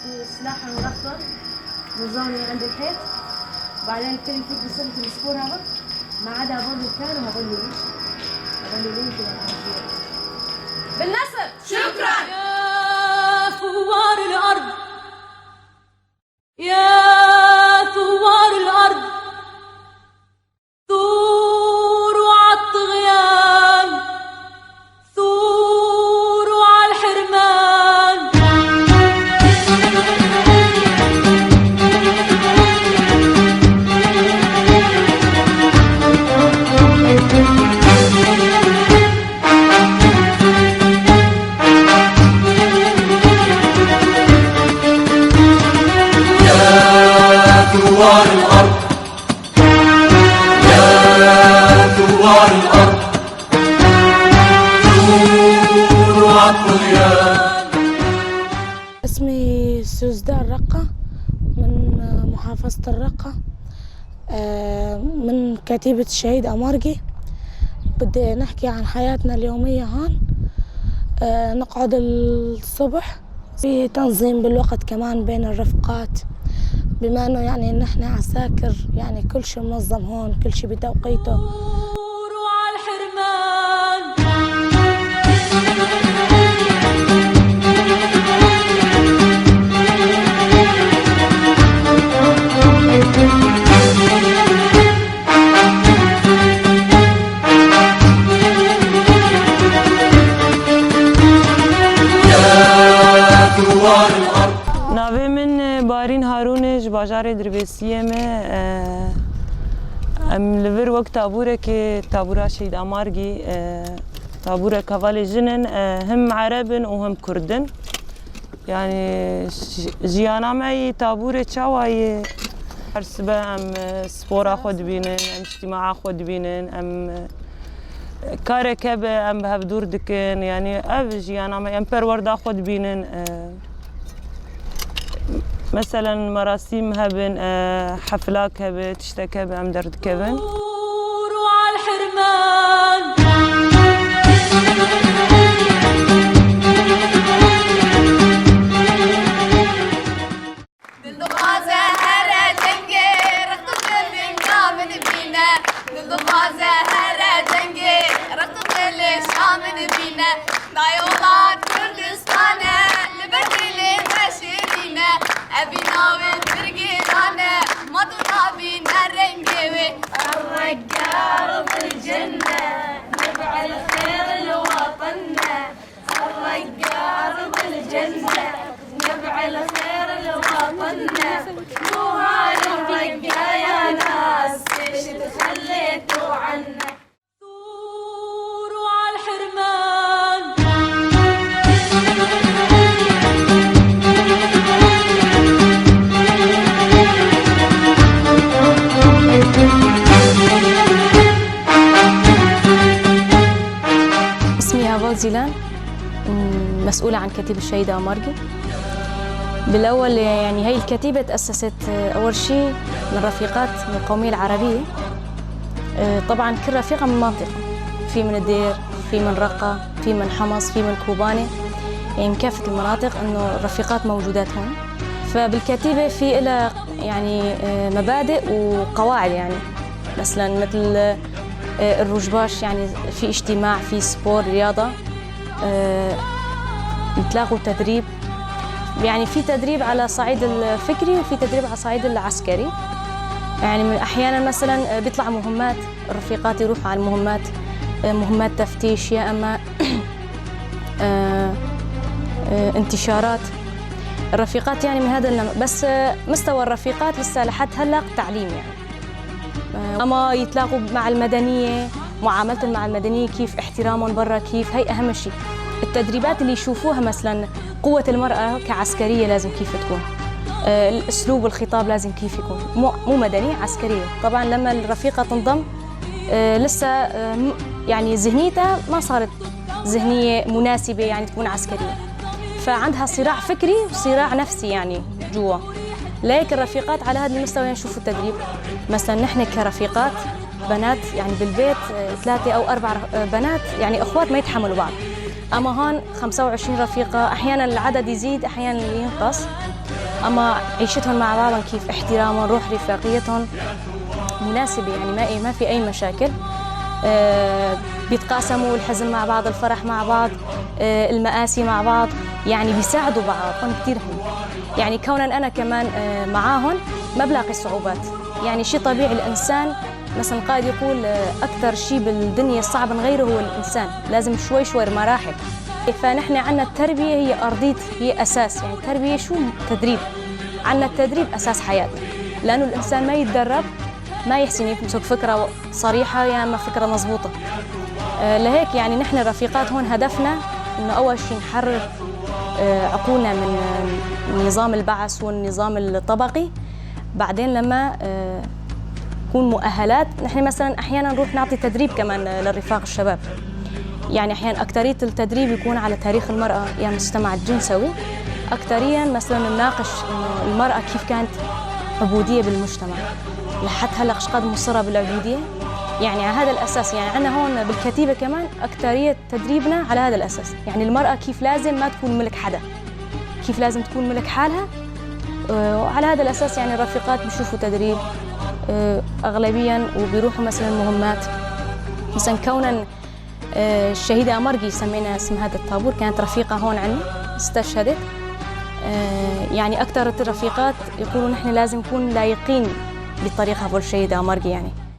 يحطوا سلاحهم ورختهم نظامي عند الحيط، بعدين الكل يفوت بصفة ال sport هذا ما عدا هذول كانوا هذول ليش؟ هذول ليش؟ بالنصر. شكرا. يا ثوار الأرض، يا ثوار الأرض، ثوروا عالطغيان، ثوروا عالحرمان. يا ثوار الأرض، يا ثوار الأرض، ثوروا عالطغيان. اسمي سوزدار رقة من محافظة الرقة، من كتيبة الشهيد أمارجي. بدي نحكي عن حياتنا اليومية هون. نقعد الصبح في تنظيم بالوقت كمان بين الرفقات، بما انه يعني نحن عساكر، يعني كل شيء منظم هون، كل شيء بتوقيته. ثوروا عالحرمان. يا ثوار الأرض. ناوی من بارین هارونه ji bajarê Dirbêsiyê me. Em li vir wek tabûrekê, tabûra Şehîd Amargî, tabûrek hevalê jin in, him Ereb in û him Kurd in. Yani jiyana me yê tabûrê çawa yê? Her sibe em spora xwe dibînin, em îctîmaa xwe dibînin, em karek hebe em bi hev dûr dikin. Yani ev jiyana me, em perwerda xwe dibînin. Mesela merasim hebin, heflak hebe, tiştek hebe em derdikevin. ثوروا عالحرمان. الرقارب الجنة نبع الخير لوطننا، الرقارب الجنة نبع الخير لوطننا، مو هاي الرقة يا ناس ليش تخليتوا عنا. ثوروا عالحرمان. اسمي هافال زيلان، مسؤولة عن كتيبة الشهيدة أمارجي. بالأول يعني هي الكتيبة تأسست أول شيء من رفيقات من القومية العربية. طبعاً كل رفيقة من منطقة، في من الدير، في من رقة، في من حمص، في من كوباني، يعني من كافة المناطق إنه الرفيقات موجودات هون. فبالكتيبة في إلها مبادئ وقواعد، يعني مثلاً مثل الرجباش، يعني في اجتماع، في سبور، رياضة، بتلاقوا تدريب، يعني في تدريب على صعيد الفكري وفي تدريب على صعيد العسكري. يعني من أحيانا مثلا بيطلع مهمات، الرفيقات يروحوا على المهمات، مهمات تفتيش يا أما انتشارات. الرفيقات يعني من هذا النوع، بس مستوى الرفيقات لسه لحد هلأ تعليم يعني. أما يتلاقوا مع المدنية، معاملتهم مع المدنية كيف، احترامهم برا كيف، هي أهم شيء. التدريبات اللي يشوفوها مثلاً قوة المرأة كعسكرية لازم كيف تكون، الأسلوب والخطاب لازم كيف يكون، مو مدني، عسكرية. طبعاً لما الرفيقة تنضم، لسه، ذهنيتها ما صارت ذهنية مناسبة يعني تكون عسكرية، فعندها صراع فكري وصراع نفسي يعني جوا. لكن الرفيقات على هذا المستوى نشوفوا التدريب. مثلاً نحن كرفيقات بنات يعني بالبيت، 3 أو 4 بنات يعني أخوات ما يتحملوا بعض، أما هون 25 رفيقة، أحياناً العدد يزيد أحياناً ينقص. أما عيشتهم مع بعضهم كيف احترامهم، روح رفاقيتهم مناسبة، يعني ما في أي مشاكل. بيتقاسموا الحزن مع بعض، الفرح مع بعض، المآسي مع بعض، يعني بيساعدوا بعض كثير حلو. يعني كونا أنا كمان معاهم ما بلاقي صعوبات، يعني شيء طبيعي. الإنسان مثلا قائد يقول أكثر شيء بالدنيا صعب نغيره هو الإنسان، لازم شوي شوي مراحل. فنحن عنا التربية هي أرضية، هي أساس، يعني التربية شو؟ تدريب. عنا التدريب أساس حياتنا، لأنه الإنسان ما يتدرب ما يحسن يمسك فكرة صريحة يا أما فكرة مزبوطة. لهيك يعني نحن الرفيقات هون هدفنا إنه أول شيء نحرر عقولنا من نظام البعث والنظام الطبقي، بعدين لما نكون مؤهلات. نحن مثلا أحيانا نروح نعطي تدريب كمان للرفاق الشباب، يعني أحيانا أكترية التدريب يكون على تاريخ المرأة يا المجتمع الجنسوي، أكتريا مثلا نناقش إنه المرأة كيف كانت عبودية بالمجتمع لحد هلأ شقد مصرة بالعبودية، يعني على هذا الأساس. يعني عندنا هون بالكتيبة كمان أكترية تدريبنا على هذا الأساس، يعني المرأة كيف لازم ما تكون ملك حدا، كيف لازم تكون ملك حالها. وعلى هذا الأساس يعني الرفيقات بيشوفوا تدريب أغلبياً، وبيروحوا مثلاً مهمات. مثلاً كوناً الشهيدة أمرجي سمينا اسم هذا الطابور، كانت رفيقة هون عندنا استشهدت. يعني أكثر الرفيقات يقولوا نحن لازم نكون لايقين بطريقة هذول الشهيدة أمرجي يعني.